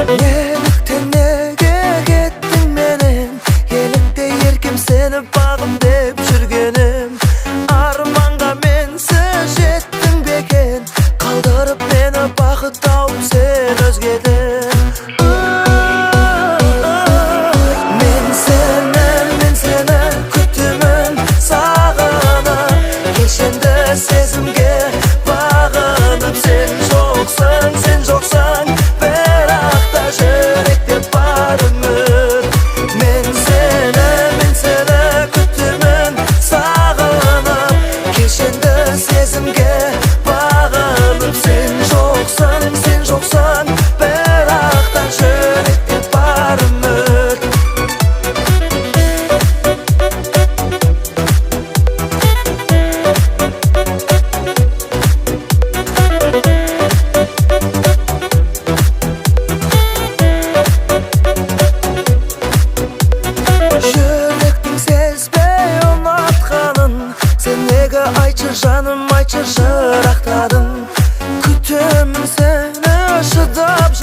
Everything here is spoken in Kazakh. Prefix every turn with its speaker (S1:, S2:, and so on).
S1: Неліктен, неге кеттің менен? Еліктей еркем, сені бағым деп жүргенім. Арманға менсіз жеттің бе екен? Қалдырып мені, бақыт тауып сен өзгеден. Мен сені, мен сені күтемін сағынып. Кеш енді сезімге бағынып. Сен жоқсың, сен жоқсың, бірақ та жүректе бар үміт. Мен сені, мен сені күтемін сағынып. Кеш енді сезімге бағынып. Сен жоқсың, сен жоқсың, бірақ та жүректе бар үміт. Жүректің сезбей ұнатқанын сен неге, айтшы, жаным, айтшы, жырақтадың? Күтемін сені шыдап.